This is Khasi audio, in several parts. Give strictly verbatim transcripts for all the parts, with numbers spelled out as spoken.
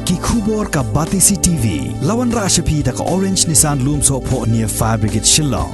Ki khubor ka Batesi T V. La wanrah sha phi da ka Orange Nissan Lumsohphoh near Fire Brigade Shillong.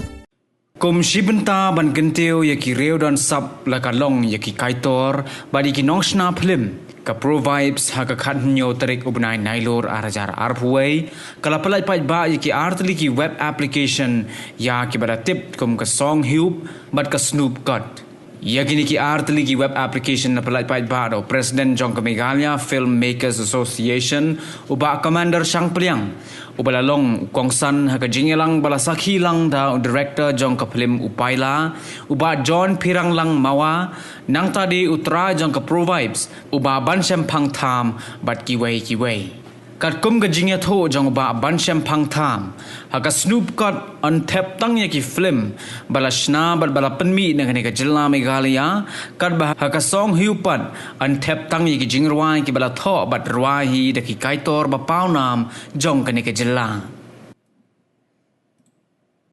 Kum shi bynta ban kyntiew ïa ki riew don sap la ka long ïa ki kaitor bad ïa ki nongshna phlim, ka Pro Vibes ha ka khathynñiew tarik u bnai Nailur ar hajar arphew wei ka la pyllait paidbah ïa ki artylli ki web application ïa kiba la tip kum ka Song Hub bad ka Snoop Kot. Ïa kine ki artylli ki web application la pyllait paidbah da u President jong ka Meghalaya Filmmakers Association, u Bah Commander Shangpliang, uba la long u kongsan ha ka jingïalang ba la sakhi lang da u Director jong ka phlim u Paila, u Bah John Piranglang Mawa, nangta de u trai jong ka Pro Vibes, u Bah Banshemphang Tham bad kiwei kiwei. Katkum ka jingïathuh jong u Bah Banshemphang Tham, ha ka Snoop Kot yn thep tang ïa ki phlim ba la shna bad ba la pynmih na kane ka jylla Meghalaya, katba ha ka Song Hub pat yn thep tang ïa ki jingrwai kiba la thoh bad rwai hi da ki kaitor ba pawnam jong kane ka jylla.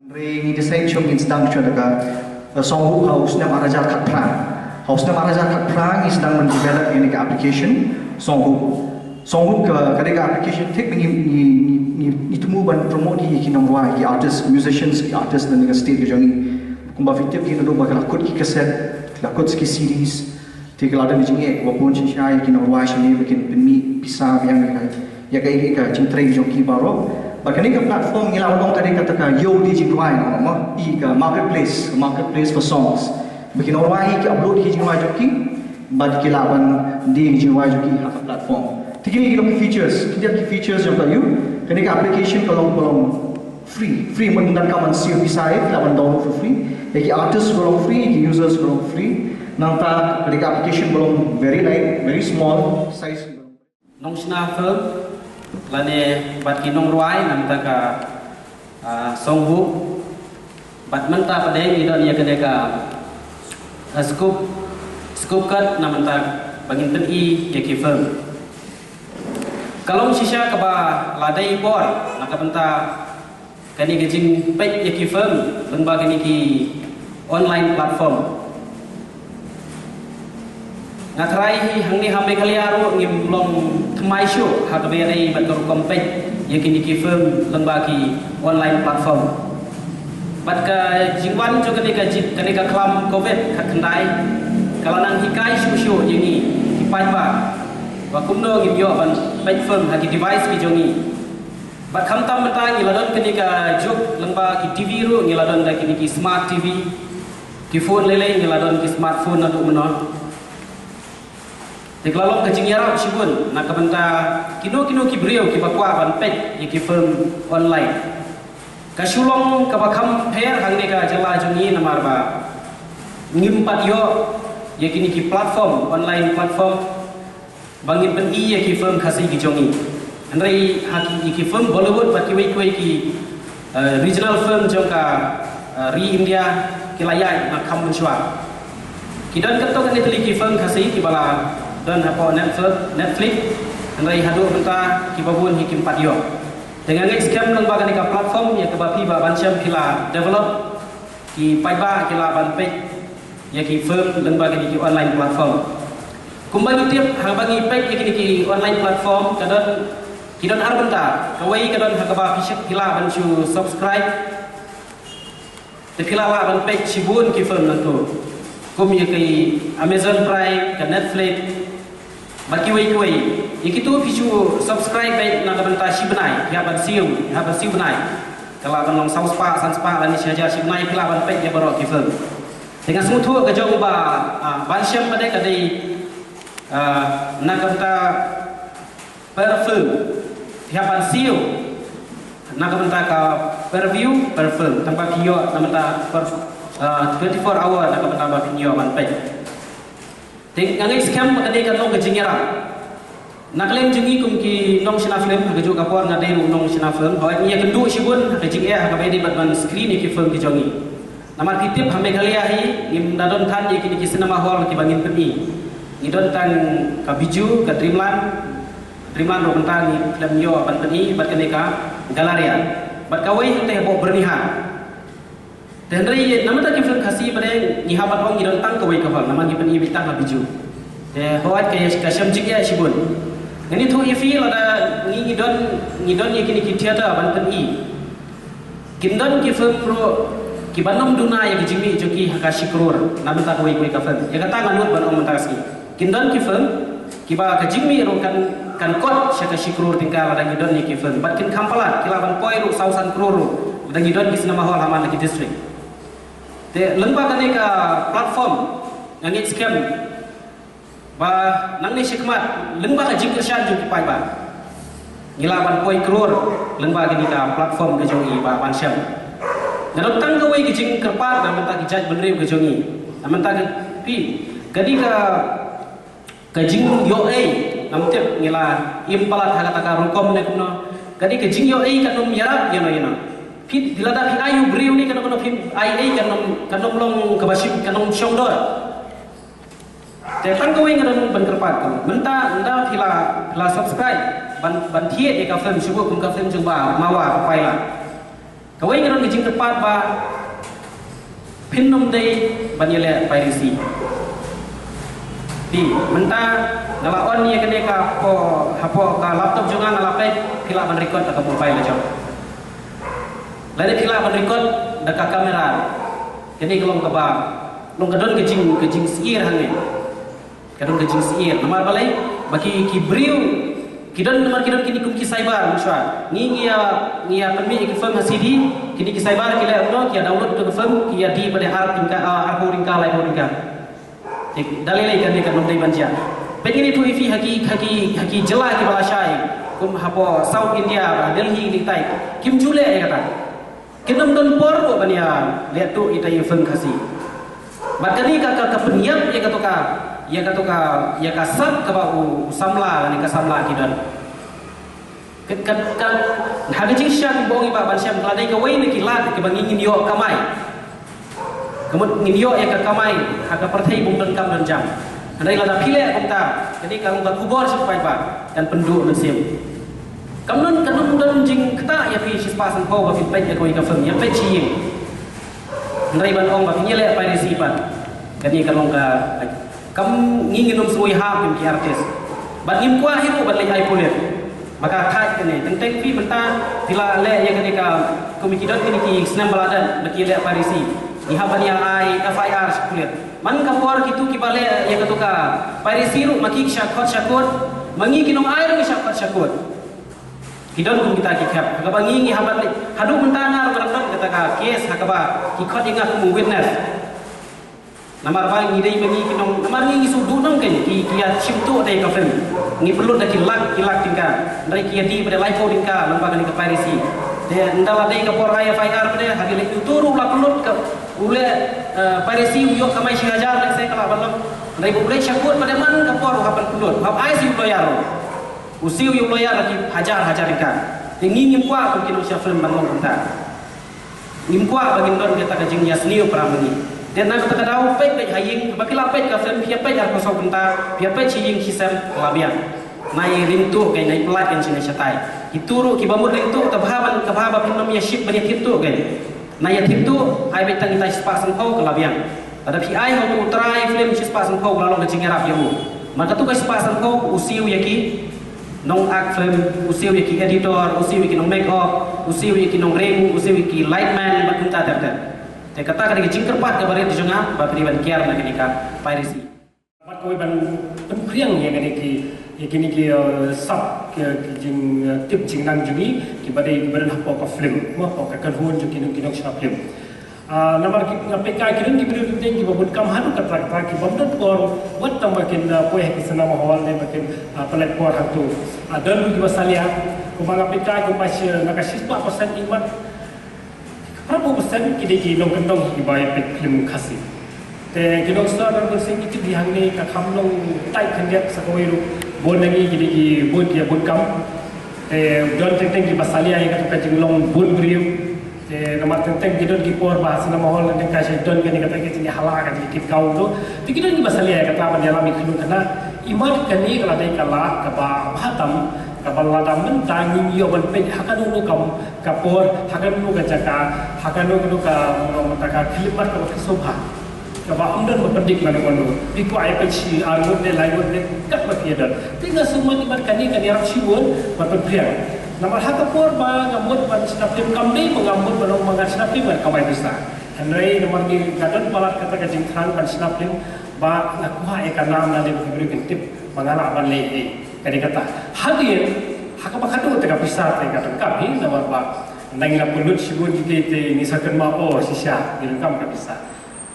Hynrei ngi decide shuh ngin sdang shuh da ka, uh, Song Hub ha u snem ar hajar khatphra. Ha u snem ar hajar khatphra ngi sdang ban develop ïa kane ka application Song Hub. Song Hub ka, ka dei ka application thik ba ngi, ngi, ngi, ngi thmu ban promote ïa ki nongrwai, ki artist, musicians, ki artist na kane ka state ka jong ngi. Kumba phi tip hi naduh ba ka la kut ki cassette, la kut ki C Ds, te ka la don ka jingeh kaba bun shisha ïa ki nongrwai shane ba kin pynmih pisa biang ïa ka, ïa ka, ïa ka jingtrei jong ki baroh. Bad kane ka platform ngi la ong ka dei kata ka ïew die jingrwai, mo, ïa ka marketplace, marketplace for songs. Ba ki nongrwai ki upload ki jingrwai jong ki bad ki lah ban die ki jingrwai jong ki ha ka platform. Te kine ki long ki features, ki dei ki features jong ka ïew. Kane ka application ka long, ka long free, free, man, ym donkam ban siew pisa, eh, ki lah ban download for free. Ïa ki artist ka long free, ïa ki users ka long free. Nangta ka dei ka application ka long very light, very small size. Nongshna film lane bad ki nongrwai na mynta ka, ah, Song Hub. Bad mynta pat de ngi don ïa kane ka, ah, Scoop, Scoop Cut na mynta ba ngin pyni ïa ki film. Ka long shisha kaba la dei por na ka bynta kane ka jingpeit ïa ki film lyngba kine ki online platform. Nga tharai hi hangne ha Meghalaya ruh ngim long thymmai shuh ha kaba ïadei bad ka rukom peit ïa kine ki film lyngba ki online platform. Bad ka jingwan jong kane ka jing, kane ka khlam covid khatkhyndai ka la nang hikai shuh shuh ïa ngi ki paidbah ba kumno ngin ïoh ban peit film ha ki device ki jong ngi. Bad khamtam mynta ngi la don kane ka juk lyngba ki T V ruh, ngi la don da kine ki smart T V, ki phone lei lei ngi la don ki smartphone naduh mynno. Te ka la long ka jingïarap shibun na ka bynta kino kino ki briew kiba kwah ban peit ïa ki film online. Ka shu long kaba kham pher hangne ka jylla jong ngi namar ba ngim pat ïoh ïa kine ki platform, online platform ba ngin pyni ïa ki film Khasi ki jong ngi. Hynrei ha ki, ïa ki film Bollywood bad kiwei kiwei ki, eh, regional film jong ka, eh, ri India ki la ïaid na kham mynshuwa. Ki don katto katne tylli ki film Khasi kiba la don hapoh Netflix, Netflix. Hynrei haduh mynta kiba bun hi kim pat ïoh. Te nga ngeit skhem lyngba kane ka platform ïa kaba phi Bah Bansham phi la develop, ki paidbah ki lah ban peit ïa ki film lyngba kine ki online platform. Kumba ngi tip, haba ngi peit ïa kine ki online platform ka don, ki don ar bynta. Kawei ka don ha kaba phi shah, phi lah ban shu subscribe. Te phi lah ban peit shibun ki film nangtu. Kum ïa ki Amazon Prime, ka Netflix, bad kiwei kiwei. Ïa kitu phi shu subscribe beit na ka bynta shi bnai, ïa ban siew, ïa ban siew bnai. Ka lah ban long saw spah, san spah, lane shi hajar shi bnai, phi lah ban peit ïa baroh ki film. Te nga sngewthuh ka jong Bah, ah, Bansham pat de ka dei, ah, na ka bynta per film. Phi hap ban siew na ka bynta ka per view, per film. Tang ba phi ïoh na ka bynta per, ah, twenty-four hour na ka bynta ba phi ïoh ban peit. Te nga ngeit skhem ba ka dei ka long ka jingïarap. Na ka liang jong ngi kum ki nongshna film, ha kajuh ka por nga dei ruh nongshna film. Hooid ngi ïakynduh shibun ha ka jingeh ha kaba ïadei bad ban screen ïa ki film ki jong ngi. Namar phi tip ha Meghalaya hi ngim da don than ïa kine ki cinema hall kiba ngin pyni. Ngi don tang ka Bijou, ka Dreamland. Dreamland ruh mynta ngi khlem ïoh ban pyni bad kane ka Galleria. Bad kawei hangtei hapoh Byrnihat. Te hynrei namar ki film Khasi pat de ngi hap ban ong ngi don tang kawei ka hall namar ngi pyni beit tang ha Bijou. Te hooid ka, ka shem jingeh shibun. Ngan ïathuh ïa phi lada ngi ngi don, ngi don ïa kine ki theater ban pyni. Kin don ki film ruh kiba nym duna ïa ka jingmih jong ki ha ka shi klur na bynta kawei kawei ka film. Ïa kata nga nud ban ong mynta ka sngi. Kin don ki film kiba ka jingmih ruh kan, kan kot sha ka shi klur tyngka lada ngi don ïa ki film. Bad kin kham palat, ki lah ban poi ruh saw san klur ruh lada ngi don ki cinema hall ha man la ki district. Te lyngba kane ka platform nga ngeit skhem ba nangne shakhmat lyngba ka jingkyrshan jong ki paidbah ngi lah ban poi klur lyngba kane ka platform ka jong ngi ba ban shem. Nga don tang kawei ka jingkyrpad na bynta ki jaitbynriew ka jong ngi, na bynta ka, phi, kane ka, ka jingïoh ei, ngam tip ngi la im palat ha kata ka rukom ne kumno. Kane ka jingïoh ei kan ym ïarap ïano ïano. Phi, phi lada phi ai u briew ne kano kano phi ai ei kan ym, kan ym long kaba shim, kan ym shong dor. Te tang kawei nga don ban kyrpad ka. Mynta ynda phi la, phi la subscribe ban, ban thied ïa ka film, shu buh kum ka film jong ba Mawa Paila. Kawei nga don ka jingkyrpad ba phin nym dei ban ïaleh piracy. Te mynta nga la on ïa kane ka hapoh, hapoh ka laptop jong nga, nga la peit, phi lah ban record da ka mobile la jong. Lane phi lah ban record da ka kamera. Kane ka long kaba, long ka don ka jing, ka jingsyier hangne. Ka don ka jingsyier. Namar balei, ba ki, ki briew, ki don, namar ki don kine kum ki cyber, mynshuwa. Ngi, ngi ïa, ngi ïa pynmih ïa ki film ha C D, kine ki cyber ki leh kumno, ki ïa download ïa ka film, ki ïa die pat ar tyngka, ah, arphew tyngka, laiphew tyngka. Te da lei lei kane kan ym dei ban jia. Peit, ngan ïathuh ïa phi ha ki, ha ki, ha ki jylla kiba lashai, kum hapoh South India, ba Delhi, kine tai, kim ju leh ïa kata. Kin ym don por ruh ban ïa leh tuh ita i film Khasi. Bad kane ka, ka, ka pynïap ïa kato ka, ïa kato ka, ïa ka sap kaba u, u samla, kane ka samla ki don. Ka, ka, ka, ha ka jingshisha kumba ong i Bah ban shem, ka la dei kawei na ki lad kiba ngi ngin ïoh kamai. Ka mut ngin ïoh ïa ka kamai ha ka pyrthei bym don kam don jam. Hynrei lada phi leh kumta, kane ka long ka khubor sha ki paidbah, kan pynduh mynsiem. Kam don, kan ym don jingktah ïa phi shispah sanphew ba phin peit ïa kawei ka film, ïa peit shi ïing. Hynrei ban ong ba phin ïaleh piracy pat, kane ka long ka, kam, ngi ngin ym sngewhap kim ki artist. Bad ngim kwah hi ruh ban leit ai pulit. Ba ka thait kane, teng teng phi mynta phi la leh ïa kane ka, kum ki don kine ki snem ba la dep ba ki leh piracy, ngi hap ban ïa ai F I R sha pulit. Man ka por kito kiba leh ïa kato ka piracy ruh ma ki ki shah khot shah kut, ma ngi ki nongai ruh ki shah khot shah kut. Ki don kum kita ki khep. Kaba ngi ngi hap ban leit. Haduh mynta nga ruh ka dang don kata ka case ha kaba ki khot ïa nga kum u witness. Namar ba ngi dei ba ngi ki nong, namar ngi ngi shu duh nong kein, ki, ki ïa shim tuh da ka film. Ngi pynlut da ki lak, ki lak tyngka. Hynrei ki ïa die pat da laiphew tyngka lyngba kane ka piracy. Te ynda la dei ka por ai F I R pat da, ha ki leit utu ruh la pynlut ka, u leh, eh, piracy u ïoh kamai shi hajar, lehse ka lah ban long. Hynrei ba u leit sha kut pat da man ka por u hap ban pynlut, u hap ai sha u lawyer ruh. U siew ïa u lawyer la ki hajar hajar tyngka. Te ngi ngim kwah kum ki nongshna film ban long kumta. Ngim kwah ba ngin don kata ka jingïasniew para ma ngi. Te na kata ka daw peit peit ha ïing, ba phi la peit ka film, phi ïa peit arphew saw kynta, phi ïa peit shi ïing shi sem, ka la biang. Nai ring tuh kein, nai pynlait kein shi nai shatai. Itu ruh kiba mut ring tuh, ka bha ban, ka bha ba phin ym ïa ship ban ïa thied tuh kein. Nai ïa thied tuh, ai beit tang kita shispah sanphew ka la biang. Lada phi ai ha u trai film shispah sanphew ka la long ka jingïarap ïa u. Mar katu ka shispah sanphew u siew ïa ki nong act film, u siew ïa ki editor, u siew ïa ki nong make up, u siew ïa ki nong ring, u siew ïa ki lightman, bad kumta ter ter. Te kata ka dei ka jingkyrpad kaba rit jong nga, ba phi dei ban kiar na kane ka piracy. Bad kawei ban pynphriang ïa kine ki, ïa kine ki, eh, sap, ki, ki jing, eh, tip jingnang jong ngi, kiba dei, kiba don hapoh ka film, hapoh ka kynhun jong ki nong, ki nongshna film. Ah, namar ki, nga peit ka ki don ki briew teng teng kiba bun kam haduh kata kata, ki bym don por wat tang ba kin, ah, poi ha ki cinema hall ne ba kin, ah, pynlait por hangto. Ah, don kiba salia, kumba nga peit ka kumba shi, na ka shispah percent i mat Phraphew percent ki dei ki nongkyndong kiba ïa peit film Khasi. Te ki nongshna nongkyndong ki tip di hangne ka kham long tight khyndiat sa kawei ruh. Bun na ngi ki dei ki bun ki ïa bun kam. Te don teng teng kiba salia ïa kata ka jinglong bun briew. Te namar teng teng ki don ki por ba ha cinema hall teng teng ka shai don kane kata ka jingïahala ka jingkit kaw to. Te ki don kiba salia ïa kata ban ïalam ïa ki nongkyndong. Imat kane ka la dei ka lad kaba bha tam kaba lada mynta ngin ïoh ban peit ha kano kano ka por, ha kano ka jaka, ha kano kano ka, ka, ka khyllipmat kaba sngewbha. Kaba ym don ba pyndik mano mano. Phi kwah ai pynshi ar ngut ne lai ngut ne katba phi ïadon. Te nga sngewmat ba kane kan ïarap shibun ban pynphriang. Namar ha ka por ba nga mut ban shna film kam dei ba nga mut ban ong ba nga shna film ngan kamai pisa. Hynrei namar ngi ka don palat kata ka jingthrang ban shna film ba nga kwah ïa ka nam lane ba ki briew kin tip ba nga lah ban leh ei. Ka dei kata. Hadien ha kaba khadduh te ka pisa te ka donkam hi namar ba ngi la pynlut shibun jingkit te ngi sa kynmaw oh shisha ngi donkam ka pisa.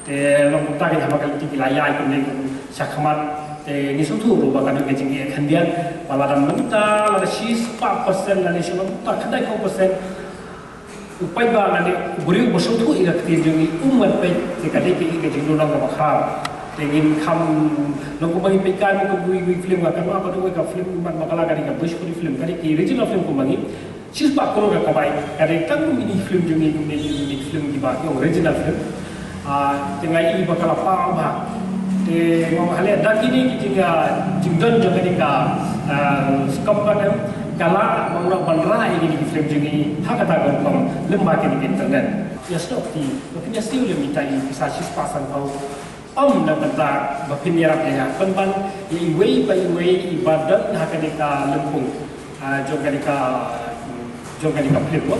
Te long kumta ki haba ka lynti ki la ïaid kumne kum sha khmat. Te ngi sngewthuh ruh ba ka don ka jingeh khyndiat ba lada mynta lada shispah percent lane shi mynta khyndai phew percent u paidbah lane u briew ba sngewthuh ïa ka ktien jong ngi um ngan peit te ka dei ka ïa ka jingdon lang kaba khraw. Te ngin kham long kumba ngi peit kai mo ka wei wei film ka kynmaw ka dei ka film man ba ka la ka dei ka Bhojpuri film ka dei ka original film kumba ngi Shispah klur ka kamai, ka dei tang mini film jong ngi, mini, mini film kiba ki ong original film. Ah, te nga i ba ka la pang bha. Te nga ong hale da kine ki jing, ah, jingdon jong kane ka, ah, skop ka em, ka la, nga ong ban rah ïa kine ki film jong ngi, ha kata ka rukom, lem bad kine ki internet. Ïa stok ti, ba kin ïa siew lem ita i pisa shispah sanphew. Ym na bynta ba phin ïarap ïa nga pynban ïa iwei pa iwei iba don ha kane ka lympung, ah, jong kane ka, jong kane ka film mo.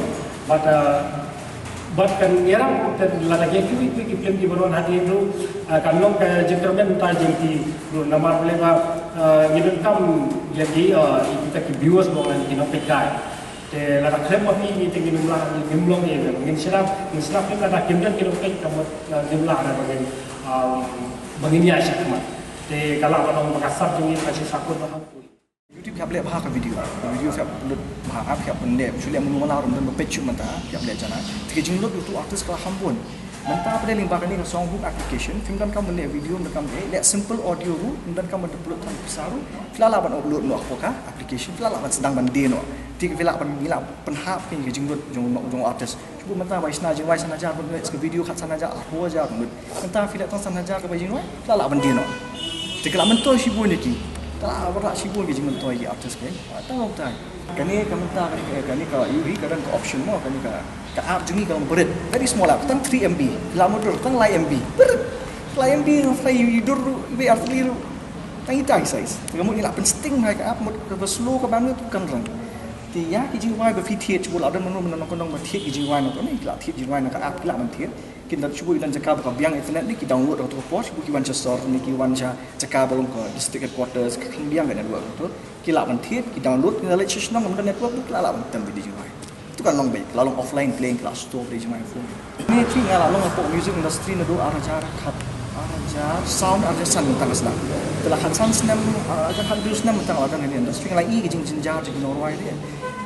Bad, ah, bad kan ïarap kan lada ïa kiwei kiwei ki film kiba don hadien ruh, ah, kan long ka jingkyrmen mynta jong ki ruh namar ba lei ba, ah, ngi donkam ïa ki, ah, ïa kita ki viewers ba ngi nongpeitkai. Te lada khlem ma phi ngi te ngin ym lah ngin ym long ïa ngin shlap ngin shlap ngin lada kim don ki long peit ka mut ngin ym lah da ba ngin, um, ba ngin ïaid shakhmat. Te ka lah ban ong ba ka sap jong ngi ka shi sakut ba hangpoi. YouTube phi hap leh bha ka video. Ka video phi hap lut bha, phi hap pynleh shu leh mano mano ruh ym don ba peit shuh mynta phi hap leh jana. Te ka jinglut utu artist ka la kham bun. Mynta phi leh lyngba kane ka Songhook application, phim donkam ban leh video, phim donkam ban leh simple audio ruh, phim donkam ban upload tang pisa ruh, phi la lah ban upload noh hapoh ka application, phi la lah ban sdang ban die noh. Te phi lah ban, ngi lah pynhap ïa ka jinglut jong, jong artist. Shu mynta ba i shna jingwai san hajar ban leh ka video khatsan hajar, arphew hajar ban leh. Mynta phi leh tang san hajar kaba jingwai, phi la lah ban die noh. Te ka la myntoi shibun ïa ki. Ka la wanrah shibun ïa ki jingmyntoi ïa ki artist ki. Tang long tang. Kane ka mynta kane ka, kane ka U V ka don ka option mo, kane ka, ka app jong ngi ka long barit. Very small app, tang three M B. La mut tang lai M B. Barit. Lai M B, lai dur ruh, iwei artylli ruh. Tang ita ki size. Te ka mut ngi la pynsting bha ïa ka app mut kaba slow ka bandwidth kan rang. Te ïa ki jingwai ba phi thied, shu la don mano mano nongkyndong ba thied ki jingwai na kane, ki la thied jingwai na ka app, ki la ban thied. Ki don shu, ki don jaka ba ka biang internet ne ki download ha kato ka por, shu ki wan sha sor ne ki wan sha jaka ba long ka district headquarters, ka khyndiat biang ka network to. Ki lah ban thied, ki download, ki la leit sha shnong, ka don network, ki la lah ban tem video jingwai. Tu kan long beit, la long offline playing, ki la store video jingwai phone. Ni phi nga la long hapoh music industry naduh ar hajar khat, ar hajar saw, ar hajar san mynta nga sdang. Te la khatsan snem, ar hajar khatduh snem mynta nga la don ha kane industry, nga la i ki jingjynjar jong ki nongrwai de.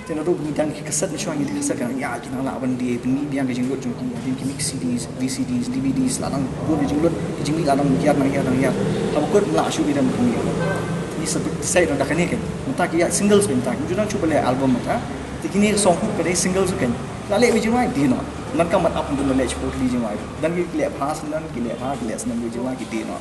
Te naduh ba ngi dang ki cassette, mynshuwa ngi dei cassette, ka nang ïa ki nang lah ban die, pynmih biang ki jinglut jong ki, hadien ki mix C Ds, V C Ds, D V Ds, la dang bun ki jinglut, ki jingmih la dang ïar, nang ïar, nang ïar. Haba kut ym lah shuh ki dang pynmih. Ngi sa decide da kane kein. Mynta ki ïa singles kein mynta, kim ju nang shu ban leh album mynta. Te kine Songhook ka dei singles kein. La leh ki jingwai die noh. Nang kam ban ap ban leh shu ki jingwai. Dang ki leh bha snem, ki leh bha, ki leh snem ki jingwai ki die noh.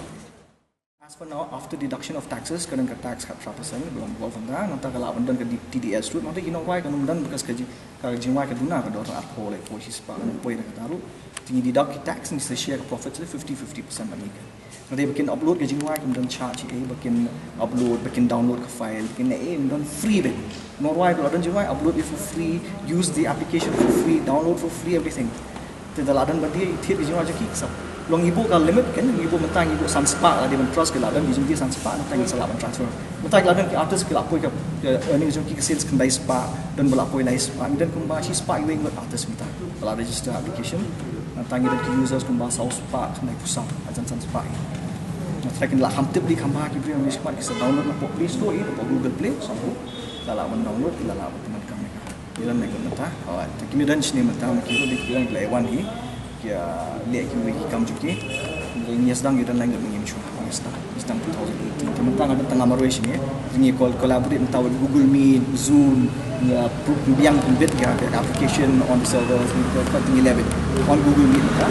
As per now, after deduction of taxes, ka don ka tax khatphra percent ba long involve mynta, nangta ka lah ban don ka D-, T D S ruh, nangta ki nongrwai kan ym don because ka jing, ka jingwai ka duna ka dor arphew, laiphew, shispah, kan ym poi na kata ruh. Te ngi deduct ki tax, ngi sa share ka profit sa fifty fifty percent bad ngi kan. Nangta ba kin upload ka jingwai, kim don charge ei, ba kin upload, ba kin download ka file, ba kin ei, ym don, free beit. Nongrwai ba la don jingwai, upload it for free, use the application for free, download for free, everything. Te da la don ba die, thied ki jingwai jong ki, sa long ngi buh ka limit kein, ngi buh mynta ngi buh san spah, la dei ban trust ki la don ki jingdie san spah, nangta ngi sa lah ban transfer. Mynta ki la don ki artist ki la poi ka, ka earnings jong ki ka sales khyndai spah, don ba la poi lai spah, ngi don kumba shi spah iwei ngut artist mynta ba la register application. Nangta ngi don ki users kumba saw spah khyndai phew saw, hajan san spah. Nangta kin la kham tip di kham bha ki briew, ngi smat ki sa download na pok Play Store, i na pok Google Play, sa la lah ban download, ki la lah ban pyndonkam ïa ka. Ki don na ka mynta. Alright. Te kine don shane mynta ma ki ruh, dei ki don ki la wan hi. Ki, ah, leh kiwei ki kam jong ki. Ngi ïa sdang, ïa don lang ngi mynshuwa. Ngi sdang, ngi sdang two thousand eighteen. Te mynta nga don tang nga marwei shane. Ngi col-, collaborate mynta with Google Meet, Zoom, ngi, ah, pynbiang pynbit ïa ka application on the servers, ngi, ngi leh beit on Google Meet mynta.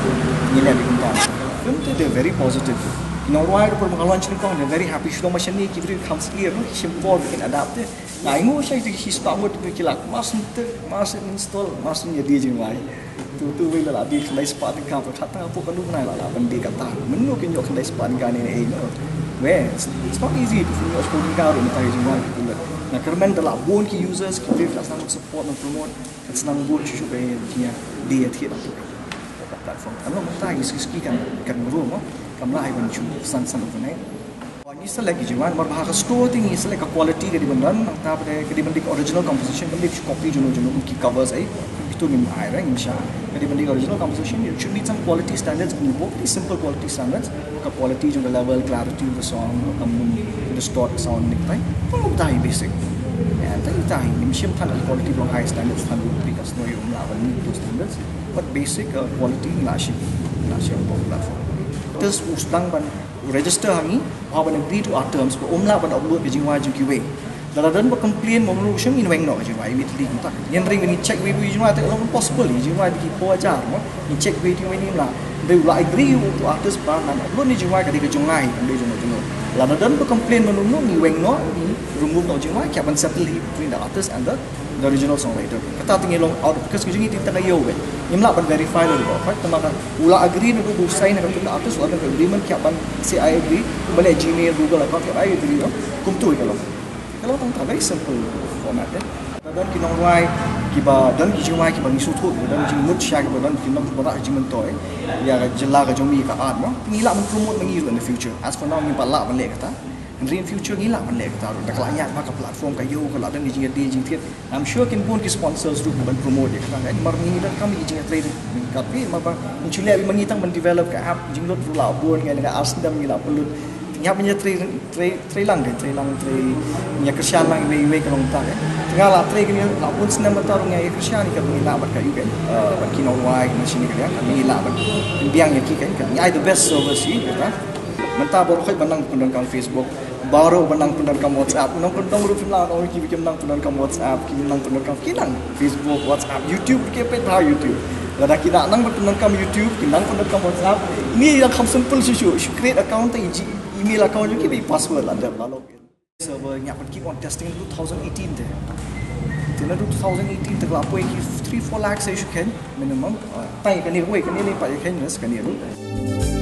Ngi leh beit mynta. Film te they're very positive. Nongrwai ruh ba ka launch nyngkong, they're very happy. Shu long ba shane ki briew ki kham sngewthuh, ki shim por, ki kin adapt te. Nga ainguh shai te ki start mut ki lak, mar shu test, mar shu install, mar shu ïa die jingwai. Tu tu wei la la die khyndai spah tyngka, ka khat tang hapoh ka lu bnai la la ban die kata. Mynno kin ïoh khyndai spah tyngka ne ne ei no. Wei, it's, it's not easy to ïoh spah tyngka ruh mynta ïa jingwai ki tu la. Nga kyrmen da la bun ki users, ki briew la sdang support, nang promote. Kan sdang bun shuh shuh ka ïa die ïa thied hapoh ka platform. Ano mynta ki ski ski kan, kan mru mo. Kam lah ai ban shu san san overnight. Ngi select ki jingwan, mar ba ha ka store te ngi select ka quality ka dei ban don, nangta pat ka dei ban dei original composition, kam dei shu copy juno juno ki covers ai. Kitu ngim ai ra, ngim shah. Ka dei ban dei original composition, it should meet some quality standards, ngi buh pretty simple quality standards. Ka quality jong ka level, clarity of the song, kam distort sound ne katai. Pynlong tai basic. Ïa, tai tai, ngim shim than ka quality ba long high standards, than ruh phi ka snow ïa um lah ban meet those standards. But basic, uh, quality ngi lah shim, ngi lah shim hapoh platform. Artist u sdang ban register ha ngi, u hap ban agree to our terms, ba um lah ban upload ka jingwai jong kiwei. Lada don ba complain mo mano shem, ngin weng noh ka jingwai immediately kumta. Ngin ring ngin check wei wei jingwai te long possible, jingwai dei ki phew hajar mo. Ngin check wei te wei ne em lah. Dei u la agree u to artist ba ngan upload ne jingwai ka dei ka jong ngi, kam dei jong u jong u. Lada don ba complain mano mano, ngi weng noh, ngi remove noh jingwai, ki hap ban settle hi between the artist and the, the original songwriter. Kata te ngi long out of, because ka jong ngi te tang ka ïew wei. Ngim lah ban verify lei ba, right? Tangba ka u la agree ne u sign ne ka tu ka artist, u la don ka agreement, ki hap ban say I agree, ba leh Gmail, Google account, ki hap I agree, no? Kumtu ka long. Ka long tang ka very simple format, eh. Don ki nongrwai kiba don ki jingwai kiba ngi sngewthuh, kiba don jingmut sha, kiba don ki nongpynbna jingmyntoi ïa ka jylla ka jong ngi ka art mo. Ngi lah ban promote ma ngi ruh in the future. As for now ngi pat lah ban leh kata. Hynrei in future ngi lah ban leh kata ruh. Da ka la ïaid bha ka platform ka ïew, ka la don ki jingïadei jingthied. I'm sure kin bun ki sponsors ruh ban promote ïa kata. Mar ngi don kam ki jingïatrei ruh. Ka pi mar ba ngi shu leh ma ngi tang ban develop ka app, jinglut ruh la bun, ngi la ar snem ngi la pynlut. Ngi hap ban ïatrei, trei, trei lang, trei lang, trei, ngi ïa kyrshan lang iwei iwei ka long ta. Nga la trei kane la bun snem mynta ruh ngi ïa kyrshan ïa ka, ngi lah bad ka ïu kan. Eh, bad ki nongrwai, ki nongshim ïa ka liang, ngi lah ban pynbiang ïa ki kan, kan. Ngi ai the best service ïa kata. Mynta baroh khoit ba nang pyndonkam Facebook, baroh ba nang pyndonkam WhatsApp, nongkyndong ruh phim lah ong ki ba kim nang pyndonkam WhatsApp, kim nang pyndonkam, ki nang Facebook, WhatsApp, YouTube, ki peit bha YouTube. Lada ki nang, nang pyndonkam YouTube, ki nang pyndonkam WhatsApp. Ngi ïa kham simple shuh shuh, shu create account te, email account jong ki, ba password la dep la login. Server ngi hap ban keep on testing two thousand eighteen te. Te na two thousand eighteen te la poi ki three four lakhs shuh shuh kan minimum. Ah, tai kane ruh, kane ne pat ïa kan, rest kane ruh.